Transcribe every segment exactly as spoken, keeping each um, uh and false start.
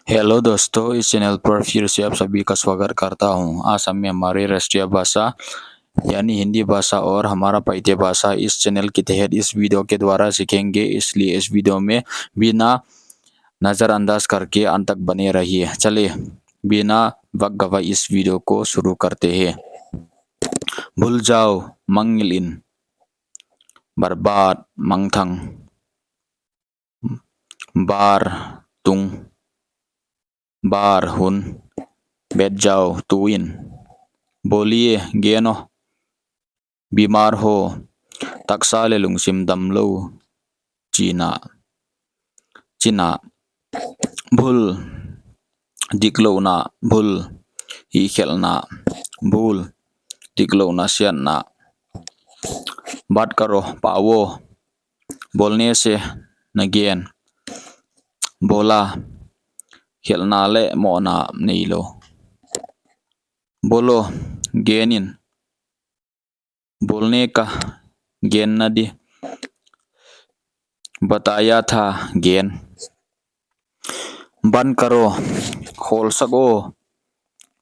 हेलो दोस्तों, इस चैनल पर फिर से आप सभी का स्वागत करता हूं। आज हम हमारे राष्ट्रीय भाषा यानी हिंदी भाषा और हमारा पाइते भाषा इस चैनल के तहत इस वीडियो के द्वारा सीखेंगे, इसलिए इस वीडियो में बिना नज़रअंदाज करके अंत तक बने रहिए। चलिए, बिना वक्त गवाए इस वीडियो को शुरू करते हैं। भूल जाओ, mangngilh in. बर्बाद, mangthang. बार, tung. बार, hun. बैठ जाओ, तू इन. बोलिए, gen aw. बीमार हो, taksa leh lungsim damlou chihna, chihna. भूल, diklouhna. भूल, hihkhelhna. भूल, diklouhna siatna. बात करो, pau aw. बोलने से, na gen. बोला, khelhna leh mohna neilou. बोलो, gen in. बोलने का, genna di. बताया था, gen. बंद करो, khawlsak aw.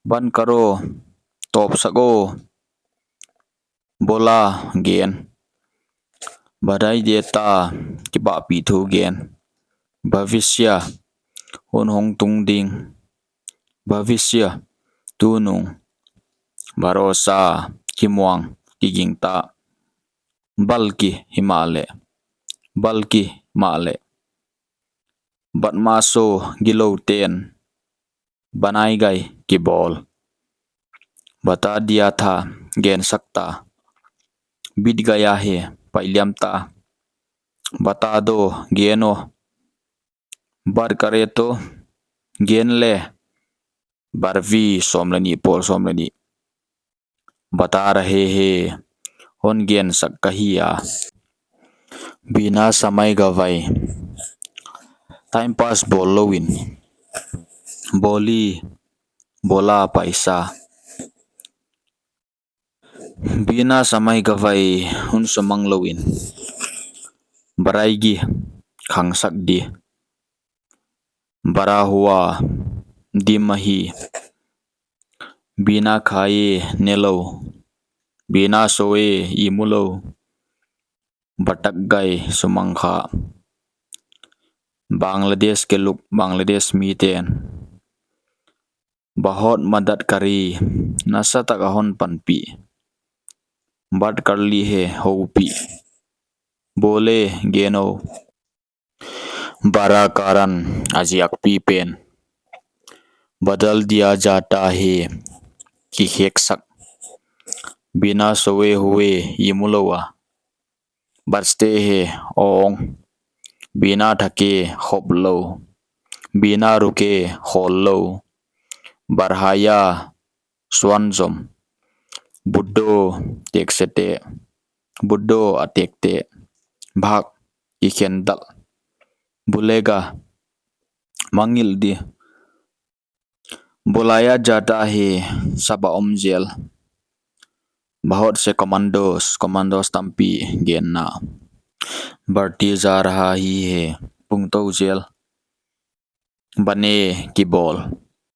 बंद करो, tawpsak aw. बोला, gen. बधाई देता, kipahpih thu gen. भविष्य, hun hong tung ding. भविष्य, tunung. भरोसा, kimuang, kigingta. बल्कि, himahleh. बल्कि, mahleh. बदमाशों, giloute'n. बनाई गई, kibawl. बता दिया था, gensak ta. बीत गया है, pailiam ta. बता दो, gen aw. बात करें तो, gen leh. बारहवीं, sawm leh nih, pawl sawm leh nih. बता रहे हैं, hon gensak ka hi a. बिना समय गवाए, time pass bawllou in. बोली, बोला, paisa. बिना समय गवाए, hun sumanglou in. बढ़ाएगी, khangsak di. बढ़ा हुआ, dim ahi. बिना खाए, nelou. बिना सोए, ihmulou. भटक गए, sumangkha. बांग्लादेश के लोग, Bangladesh mite'n. बहुत मदद करी, nasatak a hon panpih. बात कर ली है, houpih. बोले, gen aw. बड़ा कारण, a ziakpih pen. बदल दिया जाता है, kikheksak. बिना सोए हुए, ihmulou a. बजते हैं, awng. बिना थके, khoplou. बिना रुके, khawllou. बढ़ाया, suanzom. बुड्ढो, teksete. बुड्ढो, a tekte. भाग, kikhendal. भूलेगा, mangngilh di. बुलाया जाता है, sap a om zel. बहुत से commandos, commandos tampi genna. बढ़ती जा रहा ही है, pungtou zel. बने, kibawl.